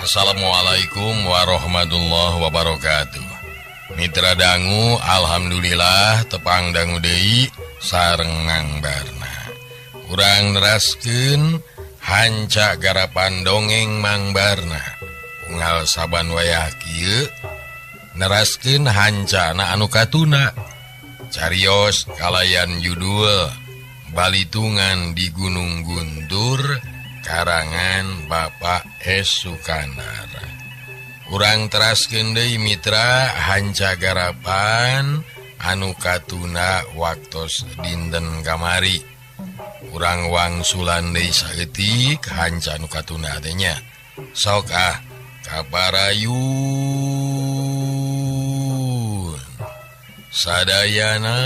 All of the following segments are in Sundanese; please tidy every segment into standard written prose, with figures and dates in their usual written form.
Assalamualaikum warahmatullahi wabarakatuh. Mitra dangu, alhamdulillah tepang dangu deui sareng Mang Barna. Urang neraskeun hanca garapan dongeng Mang Barna. Unggal saban wayah kieu neraskeun hancana anu katuna. Carios kalayan judul Balitungan di Gunung Guntur karangan Bapak S. Sukandar. Urang teraskeun deui mitra hanca garapan anu katuna waktos dinten kamari. Urang wangsulan deui saeutik hanca anu katuna teh nya. Sok ah kaparayun sadayana.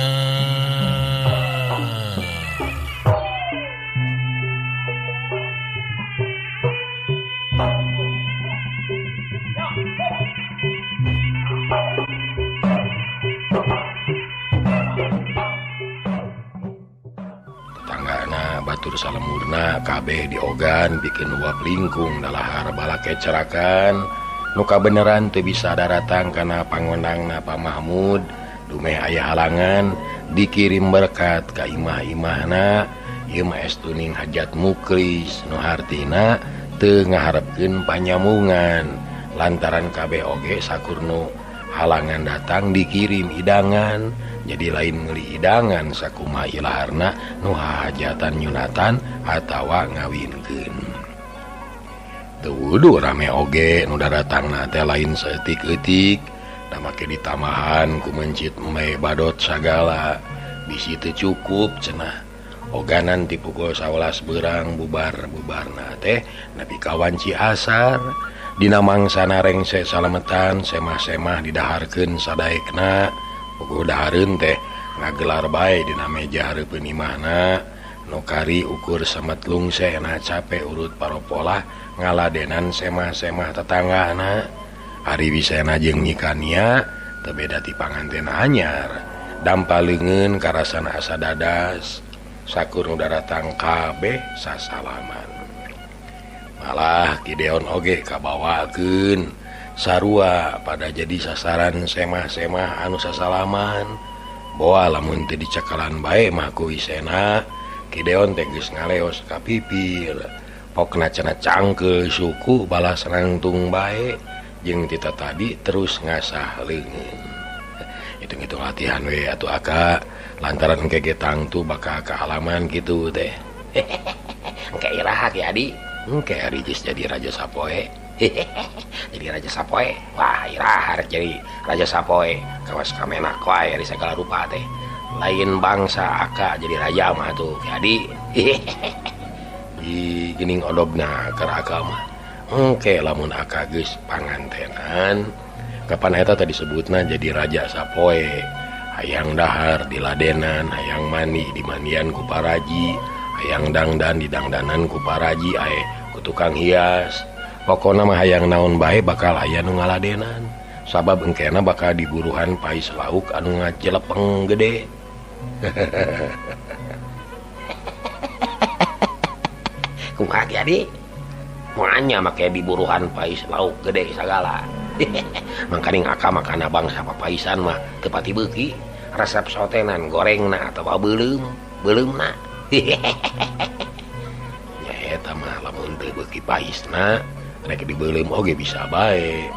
Batur salemurna kabeh diogan bikin uap lingkung dalahar balake cerakan nu kabeneran teu bisa daratang kana pangondangna Pak Mahmud dumeh aya halangan dikirim berkat ka imah-imahna ieu mah estuning hajat muklis nu hartina teu ngaharepkeun panyamungan lantaran kabeh oge sakurnu halangan datang dikirim hidangan jadi lain meuli hidangan sakumaha ilaharna nu hajatan nyunatan atawa ngawinkeun. Teu wudu rame oge nu daratangna teh lain saeutik-eutik da make ditamahan ku mencit meh badot sagala bisi teu cukup cenah. Oganan ti pukul 11 beurang bubar-bubarna teh nepi ka wanci asar. Dina mangsana rengse salametan semah-semah didaharkeun sadaekna. Pukul dahareun teh ngagelar bae dina meja hareupeun imahna nu kari ukur samet lungse na cape urut paropolah ngaladenan semah-semah tetanggana. Ari Wisena jeung Nyi Kania teu beda ti panganten anyar dampa leungeun karasana asa dadas sakur nu daratang kabeh sasalaman. Malah Kideon oge kabawakeun sarua pada jadi sasaran semah-semah anu sasalaman. Boa lamun teu dicakalan bae mah ku Wisena Kideon teh geus ngaleos ka pipir. Pokna cenah cangkeul suku balas nangtung bae jeung tita tadi terus ngasah leungeun. Hitung-hitung latihan we atuh aka lantaran engke ge tangtu bakal kaalaman kitu teh. Engke iraha Ki Adi? Engke ari geus jadi raja sapoe. Jadi raja sapoe. Wah, iraha jadi raja sapoe. Kawas kamenak wae ari sagala rupa teh. Lain bangsa aka jadi raja mah tuh Ki Adi. Di geuning odobna keur aka mah. Engke lamun aka geus pangantenan, kapan eta teh disebutna jadi raja sapoe. Hayang dahar di ladenan, hayang mandi di mandian ku paraji, hayang dangdan di dangdanan ku paraji ae ku tukang hias. Pokona mah hayang naon bae bakal aya nu ngaladenan. Sabab engkena bakal diburuhan pais lauk anu ngajelepeng gede. Kumaha Ki Adi? Moanya make diburuhan pais lauk gede sagala. Mangkaning aka makana bangsa papaisan mah teu pati beuki. Resep sotenan gorengna atawa beuleum, beuleumna. Nya eta mah lamun teu beuki paisna rek dibeuleum oge bisa bae.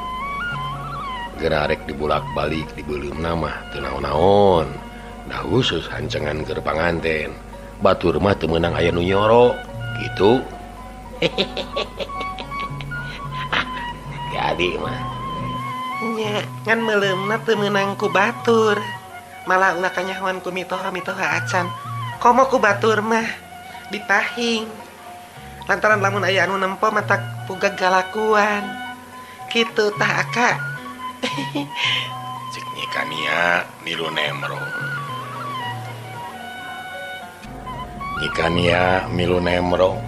Geura rek dibulak-balik dibeuleumna mah teu naon-naon. Da khusus hancengan keur panganten. Batur mah teu meunang aya nu nyoro kitu. Ki Adi mah nya ngan meuleumna teu meunang ku batur. Malah ulah kanyahoan ku mitoha-mitoha acan. Komo ku batur mah dipahing. Lantaran lamun aya anu nempo matak pugag galakuan. Kitu tah aka. Cek Nyi Kania milu nemrong. Nyi Kania milu nemrong.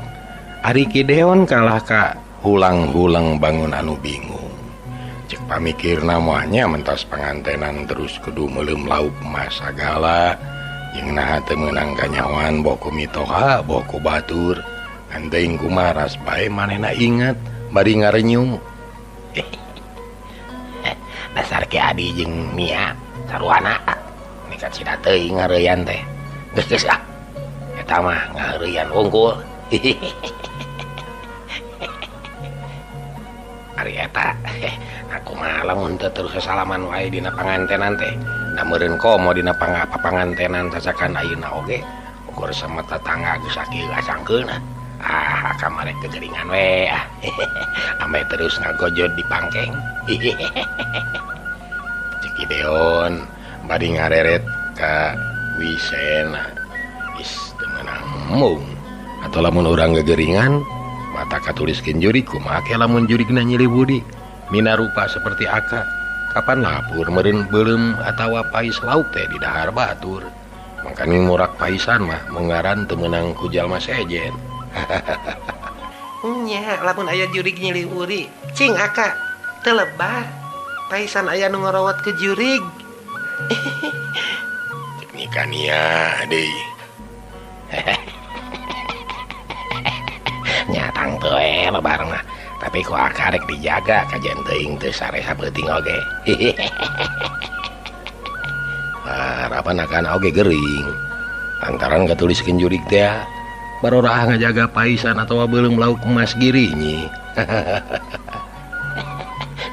Ari Kideon kalah ka hulang-hulang bangun anu bingung. Cek pamikirna mah nya mentas pangantenan terus kudu meuleum lauk mah sagala. Jeung naha teu meunang kanyahoan boh ku mitoha boh ku batur. Ngan teuing kumaha ras bae manehna inget bari ngarenyung. Dasar Ki Adi jeung Mia saruana nekat sida teuing ngareuyaan teh. Geus geus ah. Eta mah ngareuyaan unggul. Ari eta aku mah lamun teu terus salaman wae dina pangantenan teh. Da meureun komo dina pangantenan sasakan ayeuna oge ukur sama tetangga geus sakieu asangkeunna. Ah, kamarek kegeringan we ah. Ameh terus ngagojod di pangkeng. Cek Gideon bari ngareret ka Wisena. Is teu meunang mung. Atau lamun urang gegeringan mata katuliskeun jurig kumaha ke lamun jurigna nyilih budi. Mina rupa seperti aka. Kapan lapur meureun beuleum atawa pais lauk teh di dahar batur. Mangkaning murak paisan mah mengaran teu meunang ku jalma sejen. Nya lamun aya jurig nyilih uri cing aka teu lebar paisan aya nu ngorowot ke jurig. Cek Nikania deui. Nya tangtu we lebar mah tapi ku aka rek dijaga kajian teuing teu sare sapeuting oge. Harapan akan oge gering lantaran katuliskeun jurig teh baroraah ngajaga paisan atawa beuleum lauk emas girinyi.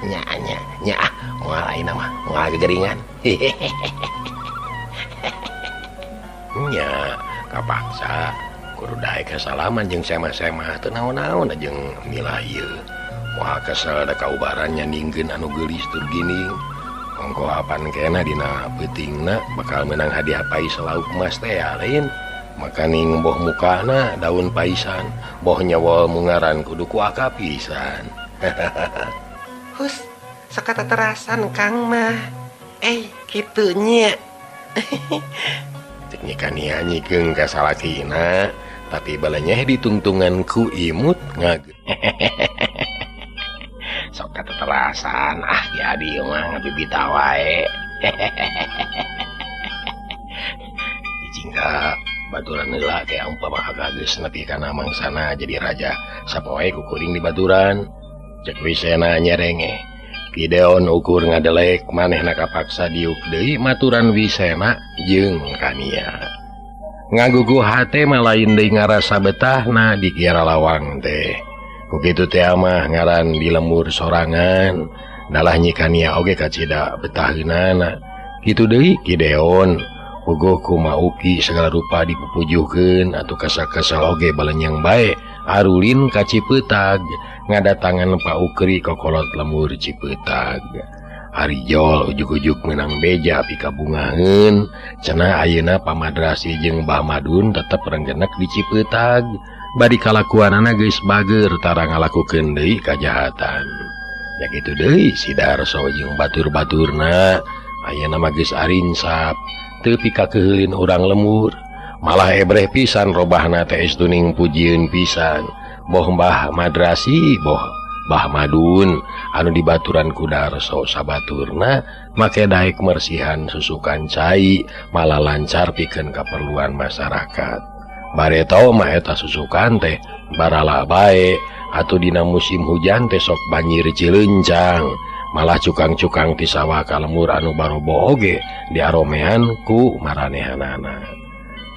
Nya nya nya ah moal ayeuna mah moal gegeringan. Nya kapaksa kudu daek kasalaman jeung semah-semah teu naon-naon jeung milah ieu. Moal kesel da kaubaran nyandingkeun anu geulis tur gini. Ongko apan kena dina peutingna bakal meunang hadiah pais lauk emas teh lain. Makaning boh mukana daun paisan, boh nyawa mungaran kudu ku aka pisan. Hus, sakata terasan Kang mah. Kitu nya. Cek Nikania nyikeung ka salakina, tapi balenyeh ditungtungan ku imut ngag. Sok katerasan ah Ki Adi mah ngabibita wae. Jingga baturan heula teh umpama geus nepi kana mangsana jadi raja sapoe kukuring di baturan. Cek Wisena nyerenge. Gideon ukur ngadelek manehna kapaksa diuk deui maturan Wisena jeung Kania. Ngagugu hate mah lain deui ngarasa betahna di kiara lawang teh. Ku kitu teh mah ngaran di lembur sorangan, dalah Nyi Kania oge kacida betaheunana. Kitu deui Gideon puguh ku Mauki segala rupa dipupujuhkeun atuh kasal-kasal oge balenyang bae arulin ka Cipeutag ngadatangan Pak Ukri kokolot lemur Cipeutag. Arijol ujug-ujug menang beja pikabungaheun cenah ayeuna Pamadrasi jeung Mbah Madun tetep renggenek di Cipeutag bari kalakuanana geus bager tara ngalakukeun deui kajahatan. Ya kitu deui si Darso jeung batur-baturna ayeuna mah geus arinsap teu pikakeheulin urang lemur malah ebreh pisan robahna teh estuning pujieun pisan boh Mbah Madrasi boh Mbah Madun anu dibaturan ku Darso sabaturna make daek mersihan susukan cai malah lancar pikeun kaperluan masyarakat. Bareto mah eta susukan teh barala bae atuh dina musim hujan teh sok banjir cilencang malah cukang-cukang ti sawah ka lemur anu barobo oge diaromean ku maranehanana.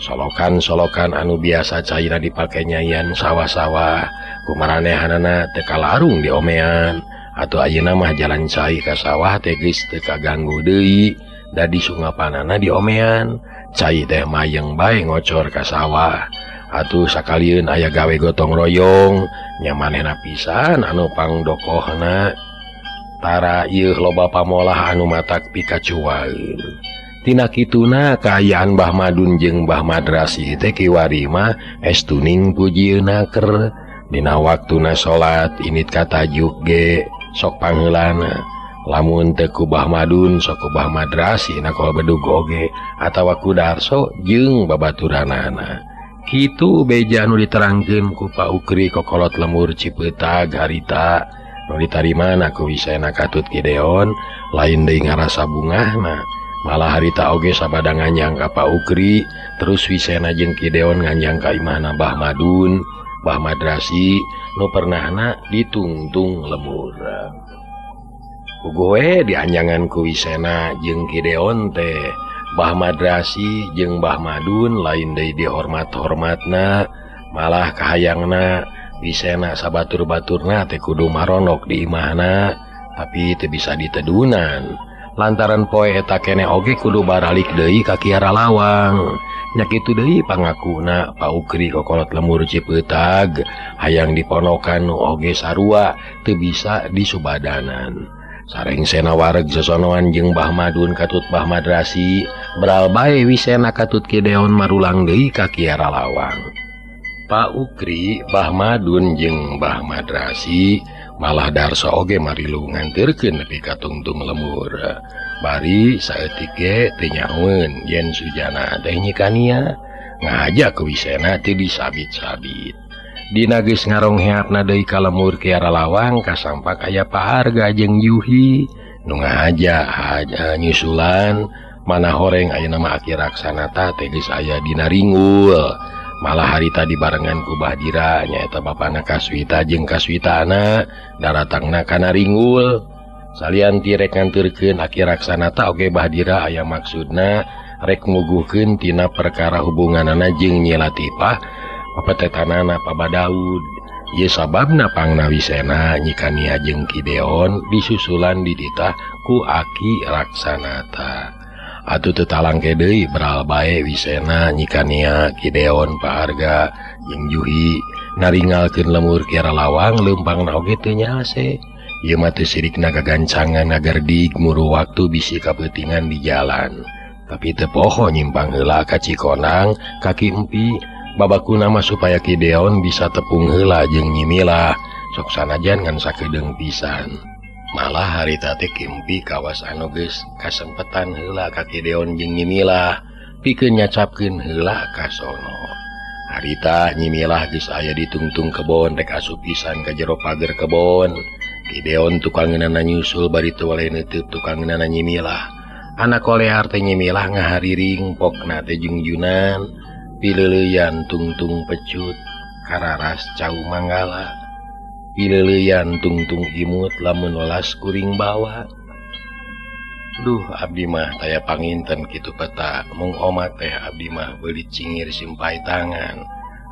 Solokan-solokan anu biasa caina dipake nyayan sawah-sawah ku maranehanana teu kalarung diomean atuh ayeuna mah jalan cai ka sawah teh geus teu kaganggu deui da di sungapanana diomean cai teh mayeng bae ngocor ka sawah atuh sakalieun aya gawe gotong royong nya manehna pisan anu pangdokohna. Tara ieu loba pamolah anu matak pikacuaeun. Tina kituna kaayaan Mbah Madun jeung Mbah Madrasi teh kiwari mah estuning pujieuna ker dina waktuna salat init katajuk ge sok pangheulana. Lamun teu ku Mbah Madun sok ku Mbah Madrasi nakol bedug oge atawa ku Darso jeung babaturanana. Kitu beja nu diterangkeun ku Pak Ukri kokolot lemur Cipeutag harita nu ditarimana ku Wisena katut Gideon lain deui ngarasa bungahna malah harita oge sabada nganjang ka Pak Ukri terus Wisena jeung Gideon nganjang ka imahna Mbah Madun Mbah Madrasi nu pernahna ditungtung lemur. Puguh we dianjangan ku Wisena jeung Ki Deon teh. Bah Madrasi jeung Bah Madun lain deui dihormat-hormatna, malah kahayangna Wisena sabatur-baturna teh kudu maronok di imahna, tapi teu bisa ditedunan. Lantaran poe eta keneh oge kudu baralik deui ka Kiara Lawang. Nya kitu deui pangakuna Pak Ukri kokolot lemur Cipeutag hayang diponokan nu oge sarua teu bisa disubadanan. Sareng Sena wareg sosonoan jeung Bah Madun katut Bah Madrasi, beral bae Wisena katut Ki Deon marulang deui ka Kiara Lawang. Pak Ukri, Bah Madun jeung Bah Madrasi malah Darso oge marilu nganterkeun nepi ka tungtung lemur. Bari saeutik ge teu nyahoeun yen Sujana teh Nyi Kania ngahaja ku Wisena teu disabit-sabit. Dina geus ngarongheapna deui ka lemur Kiara Lawang kasampak aya Paharga jeung Yuhi nu ngahaja haja nyusulan mana horeng ayeuna mah Aki Raksanata teh geus aya dina ringul. Malah harita dibarengan ku Bahdira nyaeta bapana Kaswita jeung Kaswitana daratangna kana ringul. Salian ti rek nganterkeun Aki Raksanata oge Bahdira aya maksudna rek muguhkeun tina perkara hubunganana jeung Nyi Latifah papetetanana Pa Daud. Ieu sababna pangna Wisena Nyi Kania jeung Ki Deon disusulan dititah ku Aki Raksanata. Atuh teu talangke deui beral bae Wisena Nyi Kania Ki Deon Paharga jeung Juhi naringalkeun lemur Kiara Lawang leumpangna oge teu nyase. Ieu mah teu sirikna gagancangan ngagerdig muru waktu bisi kapeutingan di jalan. Tapi teu poho nyimpang heula ka Cikonang ka Ki Empi babakuna mah supaya Ki Deon bisa tepung heula jeung Nyi Milah sok sanajan ngan sakedeung pisan. Malah harita teh Ki Empi kawas anu geus kasempetan heula ka Ki Deon jeung Nyi Milah pikeun nyacapkeun heula ka sono. Harita Nyi Milah geus aya di tungtung kebon rek asup pisan ka jero pager kebon. Ki Deon tukangeunana nyusul bari teu waleh neuteub tukangeunana Nyi Milah. Anak kolehar teh Nyi Milah ngahariring pokna teh jungjunan pileuleuyan tungtung pecut kararas cau manggala. Pileuleuyan tungtung imut lamun welas kuring bawa. Duh abdi mah taya panginten kitu peta mung omat teh abdi mah beuli cingir simpai tangan.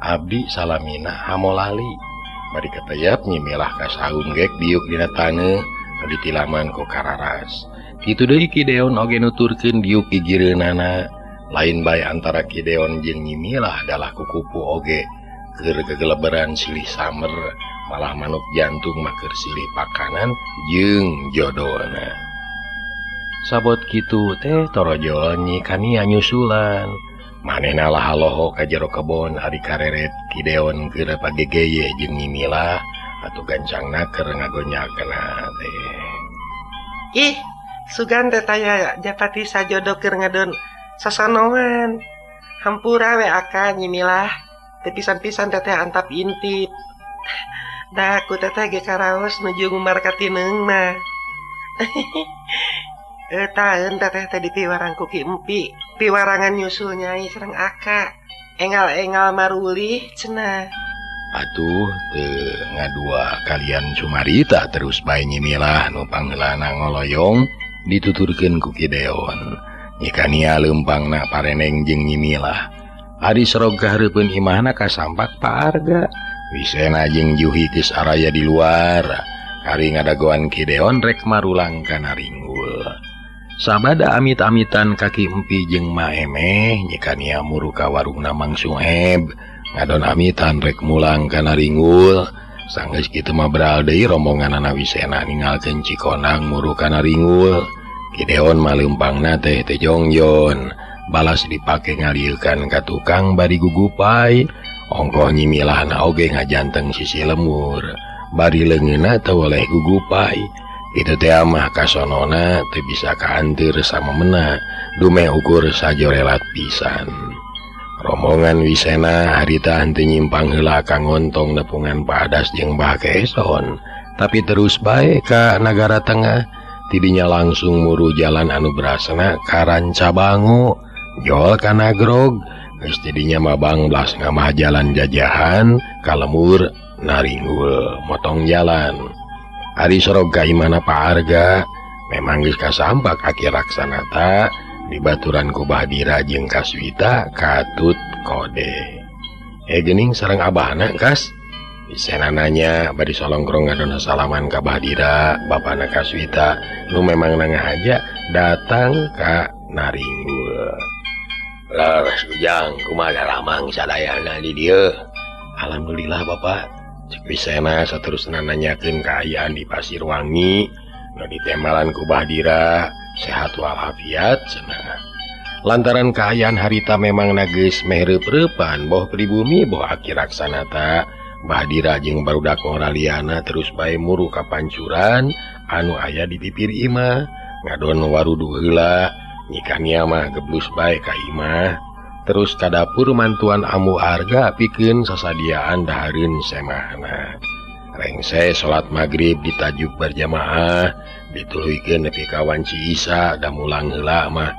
Abdi salamina hamolali. Bari katayap Nyi Milah ka saung gek diuk dina taneuh nu ditilaman ku kararas. Kitu deui Ki Deon oge nuturkeun diuk gigireunana. Lain bae antara Ki Deon jeung Nyi Milah dalah kukupu oge keur gegeleberan silih samer. Malah manuk jantung mah keur silih pakanan jeung jodona. Sabot kitu teh torojol Nyi Kania nyusulan. Manehna lah lohok ka jero kebon ari kareret Ki Deon keur pagegeye jeung Nyi Milah atuh gancangna keur ngagonyakeuna teh. Ih, sugan teh taya japati sajodo keur ngadon sosonoan. Hampura we aka Nyi Milah, teu pisan-pisan teteh antap intip. Da ku teteh ge karaos nuju ngumbar ka tineungna. Taeun teteh teh dipiwarang ku Ki Empi, piwarangan nyusul nyai sareng aka. Engal-engal marulih cenah. Atuh teu ngadua kalian Sumarita terus bae Nyi Milah nu pangheulana ngoloyong dituturkeun ku Ki Deon. Nyi Kania leumpangna pareneng jeung Nyi Milah. Ari serog kahareupeun imahna kasampak Paharga. Wisena jeung Juhi geus araya di luar. Kari ngadagoan Ki Deon rek marulang kana ringgul. Sabada amit-amitan ka Ki Empi jeung Maemeh, Nyi Kania muru ka warungna Mang Sueb. Ngadon amitan rek mulang kana ringgul. Sanggeus kitu mah beral deui rombonganana Wisena ninggalkeun Cikonang muru kana ringgul. Ki Deon mah leumpangna teh teh jongjon. Balas dipake ngalieukan ka tukang bari gugupai. Ongkoh Nyi Milahna oge ngajanteng sisi lemur. Bari leungeunna teu weleh gugupai. Kitu teh mah kasonona teu bisa kaanteur samemena dumeh ukur sajorelat pisan. Rombongan Wisena harita henteu nyimpang heula ka ngontong nepungan Padas jeung Bah Keson, tapi terus bae ka Nagara Tengah. Tidinya langsung muru jalan anu berasana ka Rancabango, jol ka Nagrog. Geus tidinya mah banglas ngamah jalan jajahan ka lemur naringgul motong jalan. Ari sorog ka imahna Paharga, Memang geus kasampak Aki Raksanata dibaturan ku Bahdira jeung Kaswita katut kode. Gening sareng abahna kas Wisena nanya bari solongkrong ngadona salaman ka Bahdira bapana Kaswita nu memang nangahaja datang ka Naringgul. Leres ujang kumaha daramang sadayana di dieu. Alhamdulillah bapak. Cek Wisena saterusna nanyakeun kaayaan di Pasirwangi nu ditembalan ku Bahdira sehat walafiat cenah. Lantaran kaayaan harita memang nageus meh reup-reupan boh pribumi boh Aki Raksanata Bahdira jeung barudak ngoraliana terus bae muru ka pancuran anu aya di pipir imah ngadon warudu heula nyikania mah geblus bae ka imah terus ka dapur mantuan Amu Arga pikeun sasadiaan dahareun semahna. Rengse salat magrib ditajuk berjamaah dituluykeun nepi ka wanci Isa da mulang heula mah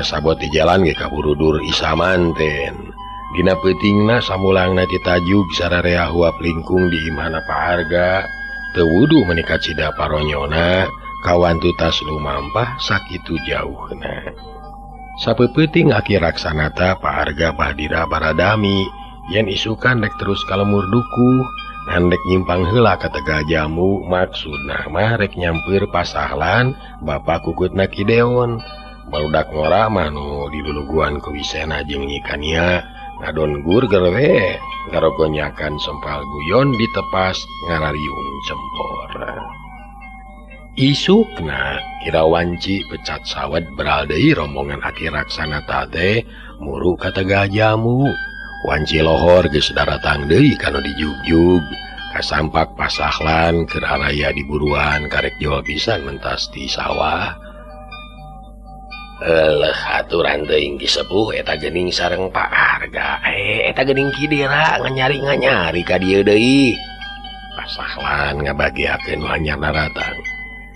sabot di jalan ge kaburudur Isa manten. Dina peutingna samulangna ditajuk sararea huap lingkung di imahna Pak Arga teu wudu meuni kacida paronyona kawantu tas lumampah sakitu jauhna. Sapeupeting Aki Raksanata Pak Arga Bahdira baradami yen isukan rek terus ka lemur dukuh ngan rek nyimpang heula ka Tegal Jamu maksudna mah rek nyampeur pasahlan bapa kukutna Ki Deon. Barudak ngora mah nu diluluguan ku Wisena jeung Nyikania ngadon gur we ngarogonyakan sempal guyon ditepas ngarariung cempor. Isukna kira wanci pecat sawat beral deui rombongan Aki Raksanata teh muru ka Tegal Jamu. Wanci lohor geus daratang deui kana dijugjug kasampak pasahlan keur araya di buruan karek jol pisan mentas di sawah. Eleh aturan teuing ki sepuh eta geuning sareng Pak Arga. Eta geuning Ki Dira nganyari-nganyari ka dieu deui. Pasahlan ngabagiakeun nu anyar daratang.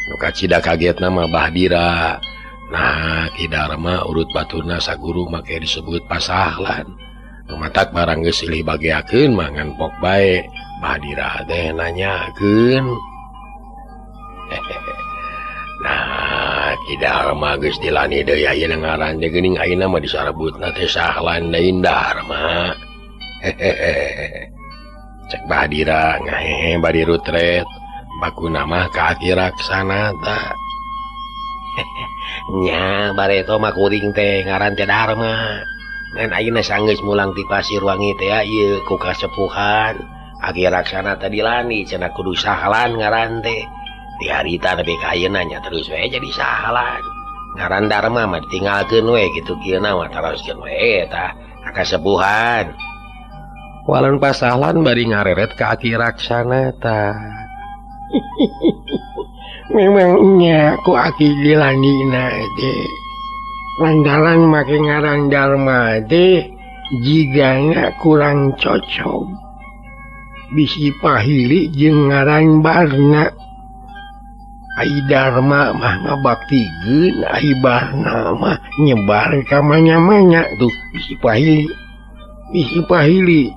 Nu kacida kagetna mah Bahdira. Nah, Ki Darma urut baturna saguru make disebut pasahlan. Nu matak barang geus silih bagiakeun mah ngan pok bae. Bahdira teh nanyakeun. Nah, Ki Darma geus dilani deui ayeuna ngaran teh geuning ayeuna mah disarebutna teh Sahlan deui Darma. Cek Bahdira ngahehe bari rutret. Bakuna mah ka Aki Raksanata. Nya bareto mah kuring teh ngaran teh Darma. Ngan ayeuna sanggeus mulang ti Pasirwangi teh ieu ku kasepuhan Aki Raksanata dilani cenah kudu Sahlan ngaran teh. Di harita nepi ka ayeuna nya terus we jadi Sahlan. Ngaran Darma mah ditinggalkeun we kitu kieu na mah taroskeun we tah ka kasepuhan. Walon pasahlan bari ngareret ka Aki Raksanata. Memangnya ku Aki dilanina teh lantaran make ngaran Darma teh jigana kurang cocok bisi pahili jeung ngaran Barna. Ai Darma mah ngabaktikeun, ai Barna mah nyebar ka manya-manya tuh bisi pahili. Bisi pahili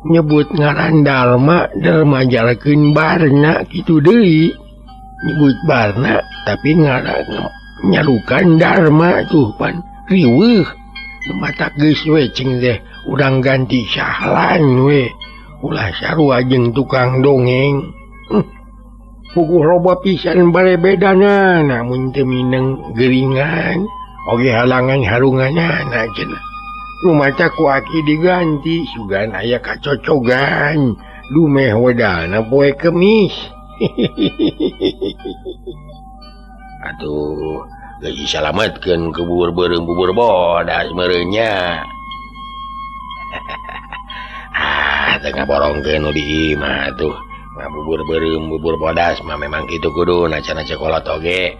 nyebut ngaran Darma dermajalkeun Barna kitu deui. Nyebut Barna tapi ngaran nyarukan Darma tuh pan riweuh. Matak geus we cing teh urang ganti Sahlan we. Ulah sarua jeung tukang dongeng. Puguh loba pisan bare bedana namun teu mineng geringan oge halangan harunganana cenah. Nu maca ku Aki diganti sugan aya kacocogan dumeh wedana poe Kemis. Atuh geus disalametkeun ke bubur beureum bubur bodas meureun nya. Ah teu ngaborongkeun nu di imah atuh. Ngabubur beureum bubur bodas mah memang kitu kudu nacana cekolot oge.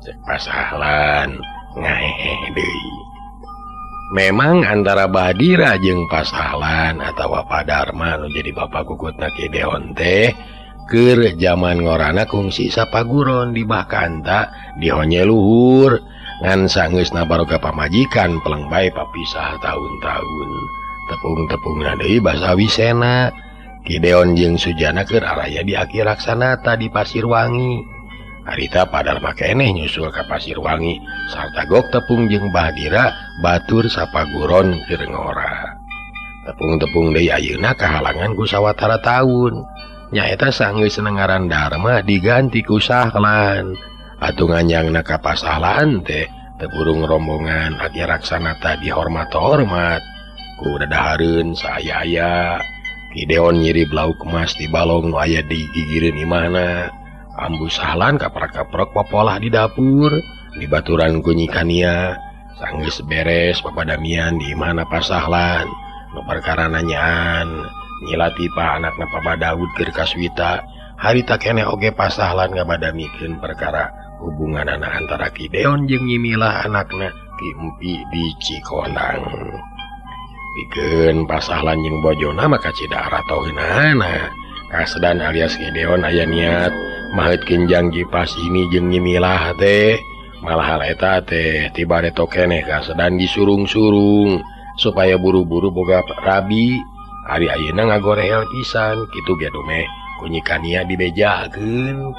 Cek Pasahlan ngahehe deui. Memang antara Bahdira jeung Pasahlan atawa Pak Darma nu jadi bapa kukutna Ki Deon teh keur jaman ngorana kungsi sapaguron di Bahkanta dihonye luhur ngan sanggeusna baroga pamajikan peleng bae papisah tahun-tahun. Tepung-tepungna deui basa Wisena. Gideon jeung Sujana keur araya di Aki Raksanata di Pasirwangi. Harita Padarma keneh nyusul ka Pasirwangi sarta gok tepung jeung Bahdira batur sapaguron keur ngora. Tepung-tepung deui ayeuna kahalangan ku sawatara taun. Nyaeta sanggeus ngaran Dharma diganti ku Sahlan. Atuh nganjangna ka Pasahlan teh tepurung rombongan Aki Raksanata dihormat-hormat. Ku dadahareun saaya-aya. Gideon nyirib lauk emas di balong nu aya di gigireun imahna. Ambu Sahlan kaprak-kaprok popolah di dapur di baturan ku Nyi Kania. Sanggeus beres papadamian di imahna Pasahlan. Nu perkara nanyaan Nyi Latifah anakna Papa Daud keur kaswita. Harita keneh oge Pasahlan ngabadamikeun perkara hubunganana antara Gideon jeung Nyi Milah anakna Ki Empi di Cikonang. Pikeun Pasahlan jeung bojona maka cida aratoheunana. Kasdan alias Gideon aya niat maheutkeun janji pas ini jeung Nyi Milah teh. Malah hal eta teh tiba reto keneh Kasdan disurung-surung supaya buru-buru boga rabi. Ari ayeuna ngagorehel pisan kitu ge dumeh ku Nyi Kania dibejakeun.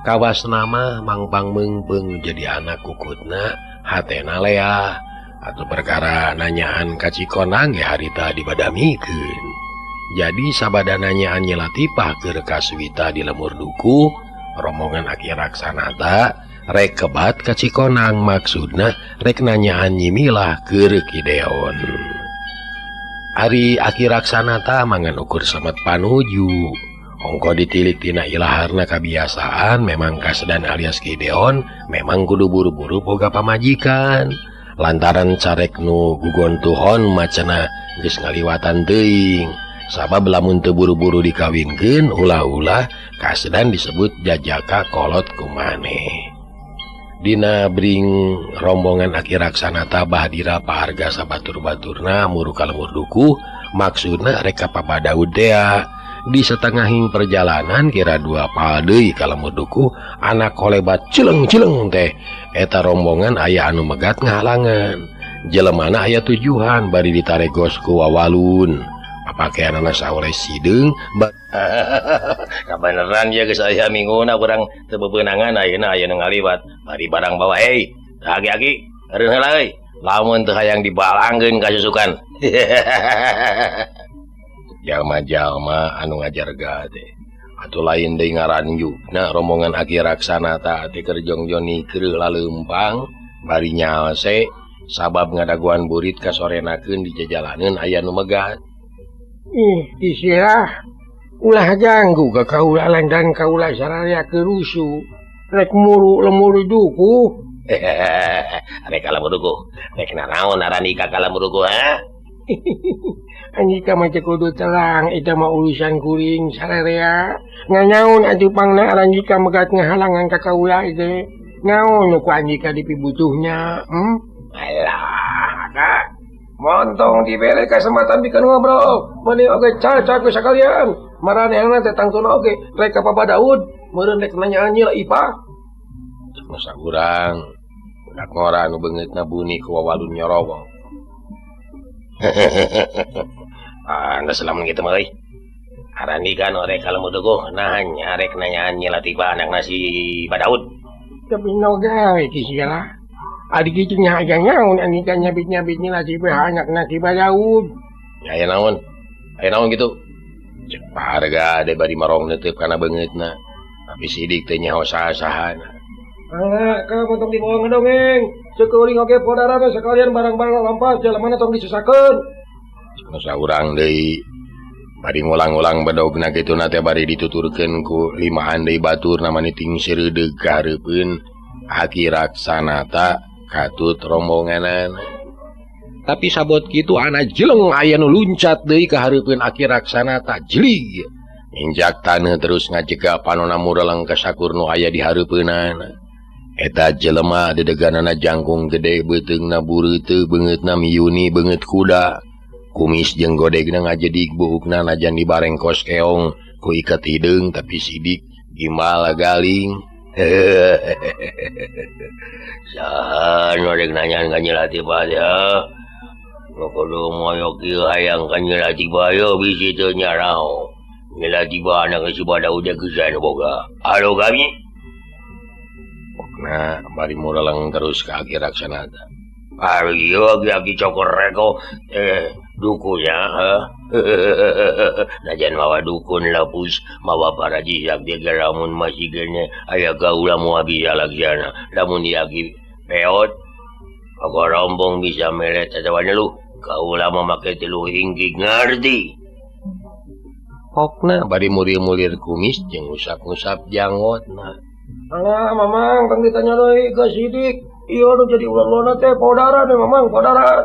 Kawasna mah mangpang meungpeung jadi anak kukutna hatena leah. Atau perkara nanyaan ka Cikonang ge harita dibadamikeun. Jadi sabada nanyaan Nyi Latifah keur kaswita di lemur duku, rombongan Aki Raksanata rek kebat ka Cikonang maksudna rek nanyaan Nyi Milah keur Gideon. Ari Aki Raksanata mangan ukur samet panuju. Ongko ditilik tina ilaharna kabiasaan memang Kasdan alias Gideon memang kudu buru-buru boga pamajikan. Lantaran carek nu gugontuhon macana geus ngaliwatan teuing. Sabab lamun teu buru-buru dikawinkeun ulah-ulah Kasdan disebut jajaka kolot kumaneh. Dina bring rombongan Aki Raksanata Bahdira paharga sabatur-baturna muru ka lemur duku maksudna rek ka Papa Daud tea. Di setengahing perjalanan kira dua pal deui ka lemur duku anak kolebat cileng-cileng teh. Eta rombongan aya anu megat ngahalangan. Jelemana aya tujuhan bari ditaregos ku wawalun. Papakeanana saoleh sideung. Kabeneran ya geus aya minguna urang teu bebeunangan ayeuna aya nu ngaliwat bari barang bawa hei. Agi-agi eureun heula euy. Lamun teu hayang dibalangkeun ka susukan. Jalma-jalma anu ngajarga teh atuh lain deui ngaran jugna rombongan Aki Raksanata teh keur jongjoni keur laleumpang bari nyalse sabab ngadaguan burit kasorenakeun di jajalaneun aya nu megat. Ih, disilah ulah ganggu ka kaula lantaran kaula sararea kerusu rek muru lemur duku. Rek ka lemur duku. Rek naraon arani ka lemur duku ha? Andika mah teu kudu terang eta mah urusan kuring sararea. Nganaon atuh pangna Andika megat ngahalangan ka kaula teh. Naon nu ku Andika dipibutuhnya? Alah, Kak. Montong dibere kesempatan bikin ngobrol. Meni oge caca ku sakalian. Maranehna teh tangtuna oge rek ka Papa Daud, meureun rek nanyaan Nyi Ipah. Masa urang budak ngora nu beungeutna buni ku wawalun nyorowong. Ah, geus lamun kitu mah euy. Arandi kan orek ka lemur dukuh, nah nya rek nanyaan Nyi Latifah anakna si Pak Daud. Tapi no gawe ki segala. Adi kitu nya aja naon Andika nyabit-nyabit Nyi Latifah anakna si Pak Daud. Ya aya naon? Aya naon kitu? Cek paharga de bari marong neuteub kana beungeutna. Tapi sidik teh nyaho saha-sahana. Ah, ka montong dibawa ngedongeng. Ceukuring oge podara teh sekalian barang-barang lampas jalan tong disusakeun. Masa urang deui bari ngulang-ulang bedogna kitu na teh bari dituturkeun ku limaan deui batur namanya ting seureudeuh ka hareupeun Aki Raksanata katut rombonganana. Tapi sabot kitu ana jeleng aya nu luncat deui ka hareupeun Aki Raksanata jelig. Injak taneuh terus ngajega panona mureleng ka sakur nu aya di hareupeunana. Eta jelema dedeganana jangkung gede beuteungna bureuteuh beungeutna miyuni beungeut kuda. Kumis jeung godegna ngajedik buukna najan dibareng kos keong ku iket hideung tapi sidik gimbal galing. Saha nu rek nanyaan ka Nyi Latifah ya? Kudu moyok ieu hayang ka Nyi Latifah yo bisi teu nyarao. Nyi Latifah anak si Bada udah geus boga. Halo kami. Pokna bari mureleng terus ka Aki Raksanata. Ayo aki cokor reko dukunya najan mawa dukun lapus mawa paraji sakti lamun masih gene aya kaula moal bisa laksana lamun aki peot rombong bisa melet atawa lu kaula mah make tilu hinggig ngarti. Pokna bari mulir-mulir kumis jeung ngusap-ngusap janggotna. Alah mamang tong ditanya deui ka Sidik. Ieu nu jadi ular-ularna teh podara deh mamang podara.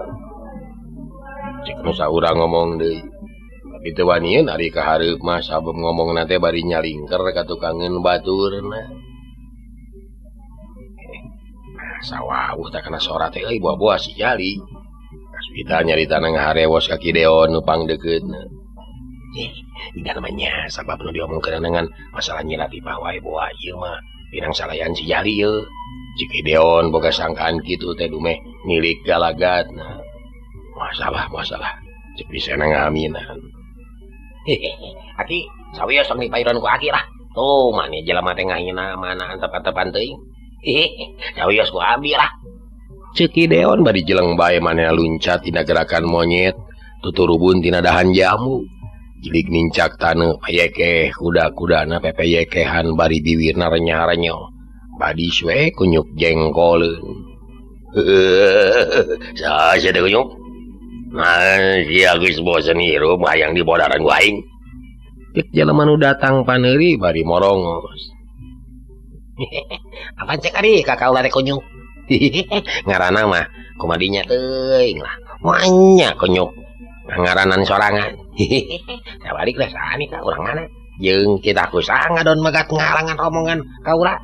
Cek nu saurang ngomong deui. Tapi teu wanian ari ka hareup mah sabab ngomongna teh bari nyalingker ka tukangeun baturna. Sawah tak kena sora teh euy buah-buah si Jali. Kaswita nyarita ngaharewos ka Ki Deon nu pangdeukeutna. Tidak namanya sabab nu diomongkeun dengan masalah Nyi Latifah wae buah ieu mah pirang salayan si Jali yeuh. Cik Ki Deon boga sangkaan kitu teh dumeh milik galagatna. Masalah cek bisa ngaminan. Aki sawios tong dipairon ku aki lah. Tuh mane jelema teh ngahina mana antep-antepan teuing. Sawios ku abdi lah. Cek Ki Deon bari jeleng bae manehna luncat tina gerakan monyet tuturubun tina dahan jamu. Jilik nincak taneuh payekeh kuda-kudana pepeyekehan bari biwirna renyah-renyoh. Badi suwe kunyuk jengkoleun. Saha teh kunyuk? Nah, sia geus bosen hirup hayang dibodaran ku aing. Cek jelema nu datang paneuri bari morongos. Apaan cek ari ka kaula teh kunyuk? Ngaranna mah kumadinya teuing lah. Moanya kunyuk. Ngaranan sorangan. Sabalik lah saha ka urang mana? Jeung kita ku saha ngadon megat ngalangan rombongan kaula.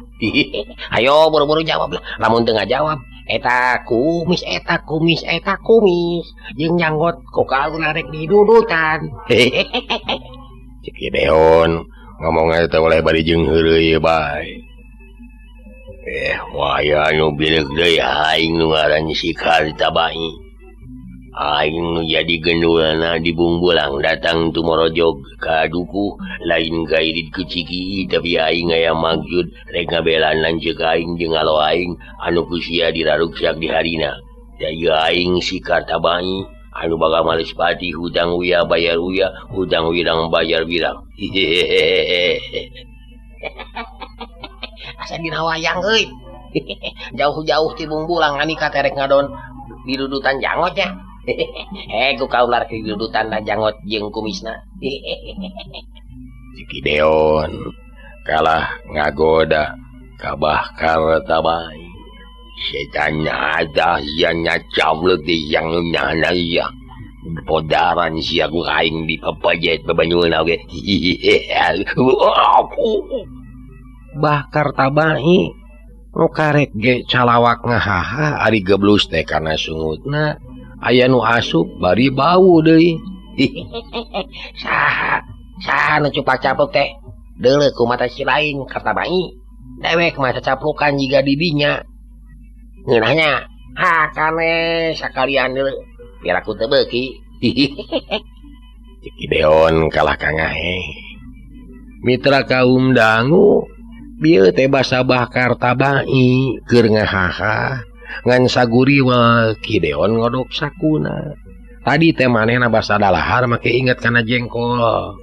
Ayo buru-buru jawab lah. Lamun teu ngajawab eta kumis eta kumis eta kumis jeung janggot ku kaula rek didudutan. Cek Ki Deon ngomong teh oleh bari jeung heureuy bae. Waya nu bileuk deui aing nu ngaran si Kartabai. Aing nu jadi gendulana di Bungbulang datang tumorojog ka dukuh lain kairit ku Ciki tapi aing aya maksud rek ngabelaan lanceuk aing jeung alo aing anu ku sia diraruksak di harina. Da ieu aing si Kartabai anu baga males pati hutang uya bayar uya hutang wirang bayar wirang. Asa dina wayang euy. Jauh-jauh ti Bungbulang ani ka terek ngadon didudutan janggotnya. Ku kaular didudutan janggot jeung kumisna. Cik Ki Deon kalah ngagoda ka Bah Kartabai. Setan ada sia cablek di yang nyana iya. Podaran sia ku aing di papajet babanyuna oge. Bah Kartabai nu karek ge calawak ngahaha ari geblus teh kana sungutna aya nu asup bari bau deui. Saha saha nu cupak-capluk teh deuleu ku mata si lain Kartabai dewek mah cacaplukan jiga didinya ngeunahnya hakane sakalian deuleu biar aku teu beuki. Cik Ki Deon kalah ka ngahe. Mitra kaum dangu bieu teh basa Bah Kartabai keur ngahaha ngan saguriwa Ki Deon ngodok sakuna. Tadi teh manehna basa dalahar make inget kana jengkol.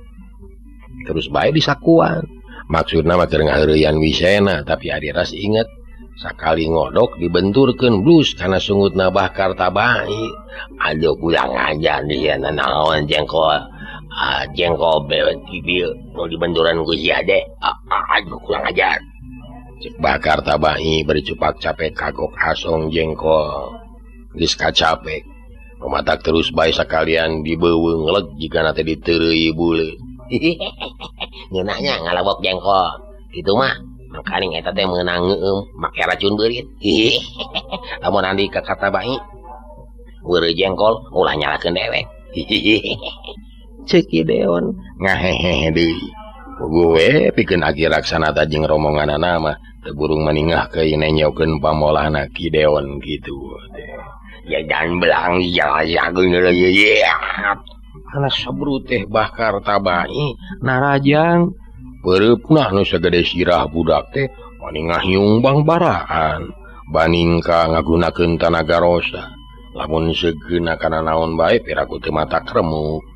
Terus bae disakuan. Maksudna mah keur ngaheureuyan wisena tapi ari ras inget sakali ngodok dibenturkeun blus kana sungutna Bah Kartabai. Aduh kurang ajar dia naon jengkol. Jengkol bewet bieu nu dibenturan ku sia deh. Aduh kurang ajar. Cek Bah Kartabai bari cupak capek kagok asong jengkol. Geus kacapek. Rumatak terus bae sakalian dibeuweung leg jigana teh diteureuy buleut. Ngeunahnya ngalawok jengkol. Kitu mah mangkaning eta teh meunang ngeueum make racun beurit. Lamun andi ka Kartabai weureuh jengkol ulah nyalakeun dewek. Cek Ki Deon ngahehehe deui. Gue pikeun Aki Raksanata jeung rombonganana mah teu burung maningah keuing nenyokeun pamolahna Ki Deon kitu teh. Ya dan belang ya ana sebrut teh Bakar Tabai narajang peureupna nu sagede sirah budak teh maningah nyumbang baraan baningka ngagunakeun tanaga rosa lamun segeuna kana naon bae piraku teu mata kremuk.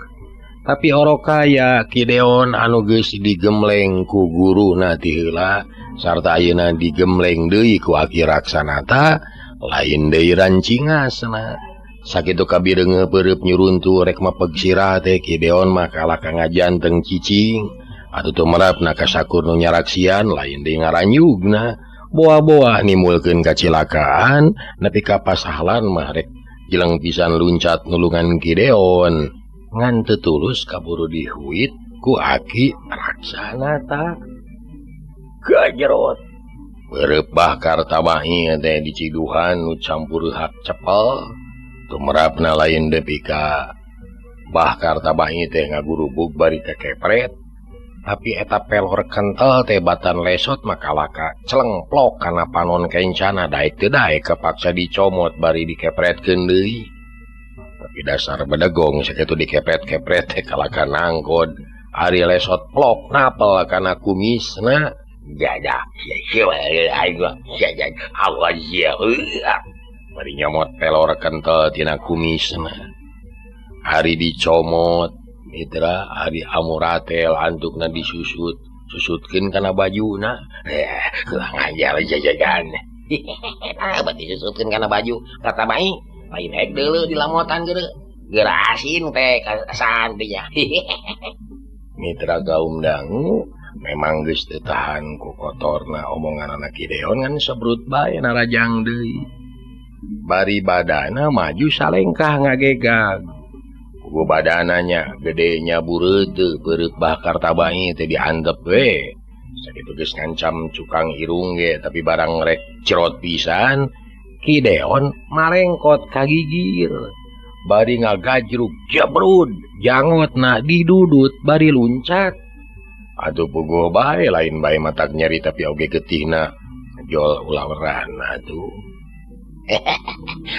Tapi orokaya Ki Deon anu geus digemleng ku guruna ti heula sarta ayeuna digemleng deui ku Aki Raksanata lain deui rancingasna. Sakitu kabireunge peureub nyuruntu rek mapeg sirah teh Ki Deon mah kalah ka ngajanteng cicing atuh teu merapna ka sakur nu nyaraksian lain deui ngaranyugna boa-boa nimulkeun kacilakaan nepi ka pasahlan mah rek jeleng pisan luncat nulungan Ki Deon. Ngan teu tulus kaburu dihuit ku Aki Raksanata. Gajerot peureub Bakar Tabai teh diciduhan nu campur hak cepel tumerapna lain depi ka Bakar Tabai teh ngagurubug bari kekepret tapi eta pelor kental teh batan lesot maka laka celengplok kana panon kencana daek teu daek kepaksa dicomot bari dikepretkeun deui. Tapi dasar bedegong sakitu dikepret-kepret teh kalaka nangkod ari lesot plok napel kana kumisna jaja bari nyomot pelor kental tina kumisna ari dicomot mitra ari amuratel antukna disusut susutkeun kana bajuna kurang ajar jajagan berarti susutkeun kana baju kata bae lain ek deuleu di lamotan geureuh gerasin teh kasan teh nya. Mitra gaum dangu memang geus teu tahan ku kotorna omongan anak Ki Deon ngan sebrut bae narajang deui. Bari badana maju salengkah ngagegag. Kugu badananya gedenya bureut peureut Bakar Tabai teh diantep we. Sakitu geus ngancam cukang irung ge tapi barang rek cerot pisan Ki Deon marengkot kagigir bari ngagajruk jebrud jangotna didudut bari luncat atuh puguh bae lain bae matak nyeri tapi oge getihna jol ulaweran atuh.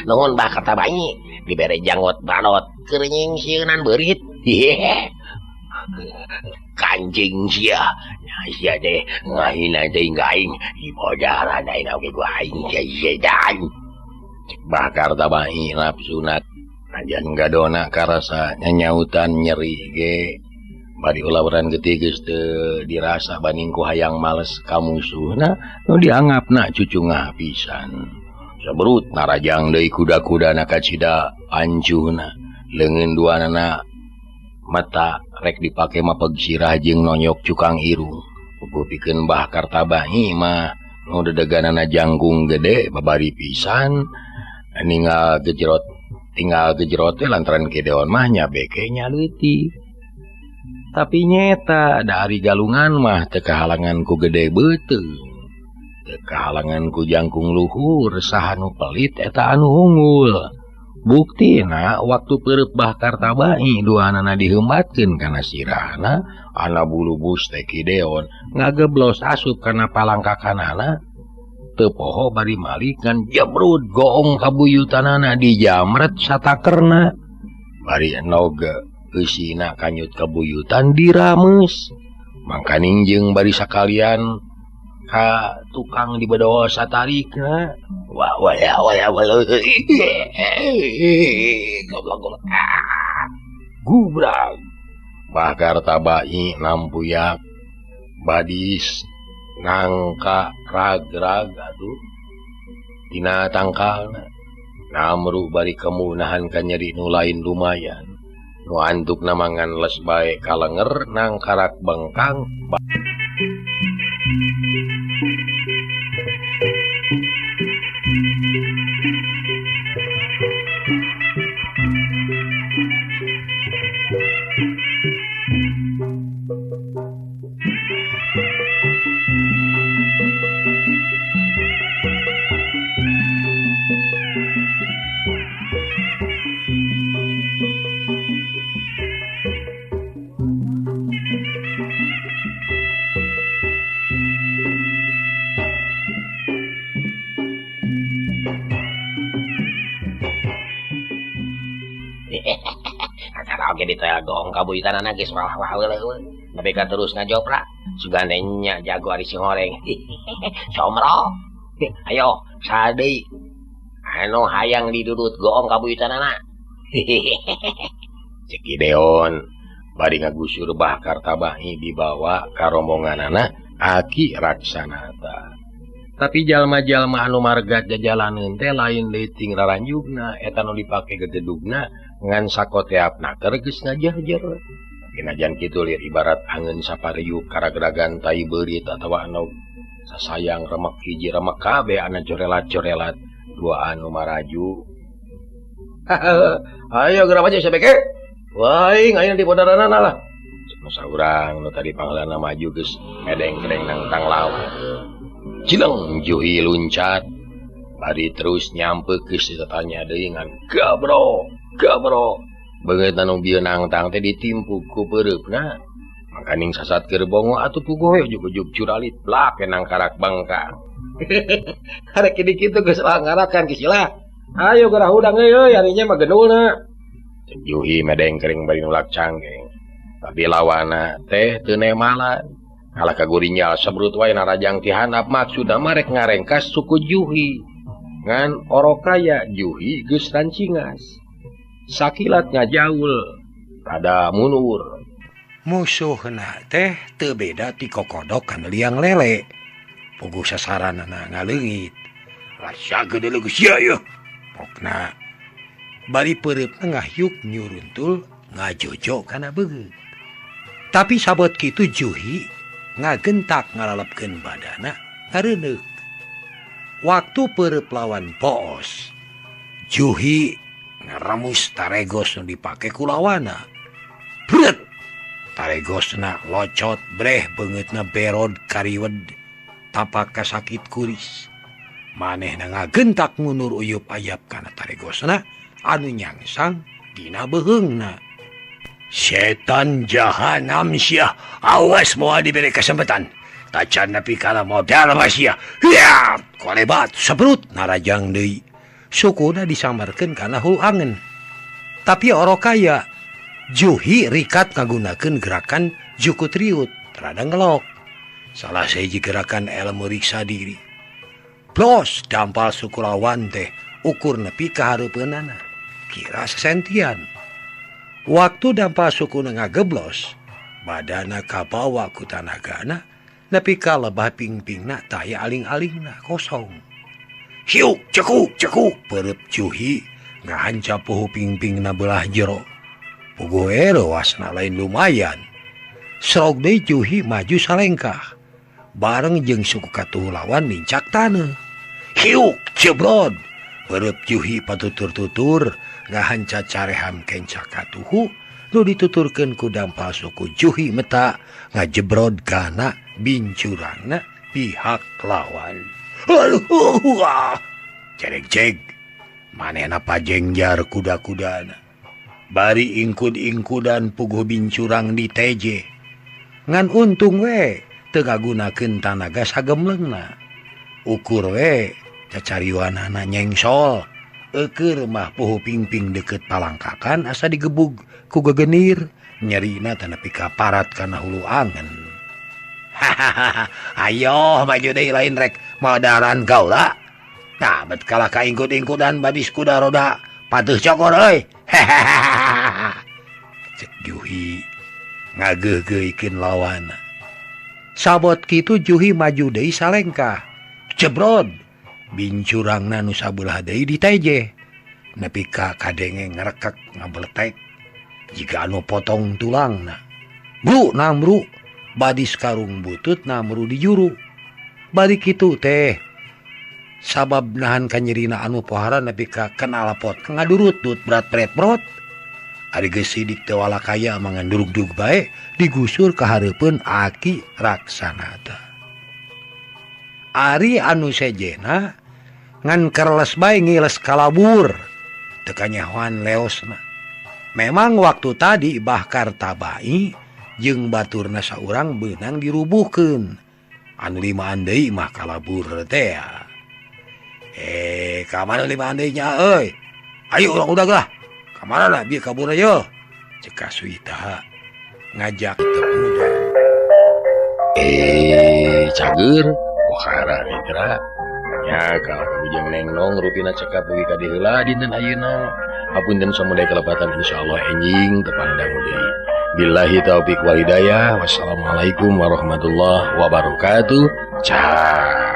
Nuhun Bakar Tabai dibere janggot balot keur nyingsieunan beurit. Kancing sia sia teh ngahina teh aing ibodaran aing oge ku aing sedan. Cek Bakar Tabai nafsuna najan gadona karasa nyanyautan nyeri ge bari ulaweran getih geus teu dirasa banding ku hayang males ka musuhna nu dianggapna cucungah pisan. Sebrut narajang deui kuda-kudana kacida ancuhna leungeun duanana mata rek dipake mapeg sirah jeung nonyok cukang irung. Puguh pikeun Bakar Tabai mah nu dedeganana jangkung gede babari pisan ninggal gejerot tinggal gejerot teh lantaran Ki Deon mah nya beke nya leutik. Tapi nyeta dari galungan mah teu kahalangan ku gede beuteung, teu kahalangan ku jangkung luhur saha nu pelit eta anu unggul. Buktina waktu peureub Bakar Tabai duanana dihembatkeun kana sirahna ana bulubus teh Ki Deon ngageblos asup kana palangkakanana teu poho bari malik ngan jebrud goong kabuyutanana dijamret satakerna bari nog eusina kanyut kabuyutan dirameus mangkaning jeung bari sakalian ka tukang di bedoa satarikna wah wah wah wah goblok goblok gubrag Bakar Tabai nampuyak badis nangka rag-rag atuh tina tangkalna namruh bari kemunahan ka nyeri nu lain lumayan nu antukna mangan les bae kalenger nangkarak bengkang. Oge ditoel goong kabuyutanana geus wah-wah leuweung. Nepi ka terus ngajopra. Sugane nya jago ari si horeng. Somro. Ayo, sadeui. Anu hayang didurut goong kabuyutanana. Cek Gideon bari ngagusur Bah Kartabahi dibawa ka rombonganana Aki Raksanata. Tapi jalma-jalma anu margat jajalaneun teh lain leuting raranjugna, eta nu dipake gegedugna ngan sakoteapna keur geus ngajahjer. Dinajan kitu lir ibarat angeun sapariuk karagragan tai beurit atawa anu sasayang remek hiji remek kabeh anu corelat-corelat dua anu maraju. Ayo geura maju sabeke. Waing ayeuna di podaranana lah. Cek saurang nu tadi pangheulana maju geus medeng-medeng nangtang lawan. Cileng Juhi luncat bari terus nyampe geus ditatanya deui ngan gabro gabro beungeut anu bieu nangtang teh ditimpuk ku peureupna makaning sasat keur bongo atuh puguh we ujug-ujug curalit blak nang karak bangkang. Arek di kitu geus ngarakan ki sila. Ayo geura hudang euy ari nya mah gendulna. Cek Juhi medeng kering bari nulak canggeng tapi lawana teh teu nemalan. Kalah kagurinyal sebrut wae narajang ti handap maksudna mah rek ngarengkas suku Juhi. Ngan orokaya Juhi geus rancingas. Sakilat ngajaul rada mundur. Musuhna teh teu beda ti kokodok kana liang lele. Puguh sasaranana ngaleungit. Rasa gede geus sia yeuh. Pokna bari peureupna ngahyuk nyuruntul ngajojo kana beungeut. Tapi sabot kitu Juhi ngagentak ngalalepkeun badana ngareuneuh. Waktu peureub lawan poos, Juhi ngaremus taregos nu dipake ku lawana. Bret! Taregosna locot breh beungeutna berod kariwed tapak kasakit kuris. Manehna ngagentak mundur uyup ayap kana taregosna anu nyangsang dina beuheungna. Setan jahanam sia, awas moal diberi kesempatan. Tacan nepi kana modal mah sia. Hiap, kolebat sebrut narajang deui. Sukuna disambarkeun kana hulu angen. Tapi orokaya Juhi rikat ngagunakeun gerakan jukut riut, rada ngelok. Salah sahiji gerakan ilmu riksa diri. Blos dampal suku lawan teh ukur nepi ka hareupeunana. Kira sesentian. Waktu dampal suku ngageblos, badana kabawa ku tanagana, nepi ka lebah pingpingna taya aling-alingna kosong. Hiuk cekuk cekuk peureub Juhi ngahancap puhu pingpingna belah jero. Puguh wasna lain lumayan. Srog deui Juhi maju salengkah. Bareng jeung suku katuhu lawan nincak taneuh. Hiuk jebrod peureub Juhi patutur-tutur ngahanca careham kenca katuhu nu dituturkeun ku dampal suku Juhi meta ngajebrod kana bincurangna pihak lawan. Aduh, cerek-cek manehna pajengjar kuda-kudana bari ingkud-ingkudan puguh bincurang di teje. Ngan untung we teu ngagunakeun tanaga sagemlengna. Ukur we cacariwanana nyengsol. Eukeur mah puhu pingping deket palangkakan asa digebug ku gegenir nyerina teh nepi ka parat kana hulu angen. Hahaha, ayo maju deui lain rek modaran kaula. Tah bet kalah ka ingkut-ingkudan badis kuda roda patuh cokor euy. Hahaha. Cek Juhi ngageugeuikeun lawana. Sabot kitu Juhi maju deui salengkah. Jebrod bincurangna nu sabelah deui diteje. Nepi ka kadenge ngrekek ngabeletek jiga anu potong tulangna. Bru namru badis karung butut namru di juru. Bari kitu teh sabab nahan kanyerina anu pohara nepi ka kena lapot ngadurut dut berat pret brot. Ari geus sidik teu walakaya mangan durug-durug bae digusur ka hareupeun Aki Raksanata. Ari anu sejena ngan kerles bae ngiles kalabur teu kanyahoan leosna. Memang waktu tadi Bah Kartabai jeung baturna saurang beunang dirubuhkeun. Anu limaan deui mah kalabur teh. Ka mana limaan deui nya euy? Ayo urang udag lah. Ka mana lah bieu kabur aja. Cek Suita ngajak muda. Cager pohara mitra nya kalau kabujeng nengnong rupina cekap dugi ka dieu heula dinten ayeuna. Hapunten samudaya kelepatan insyaallah enjing tepang dangu deui. Billahi taufik wal hidayah. Wassalamualaikum warahmatullahi wabarakatuh. Cah.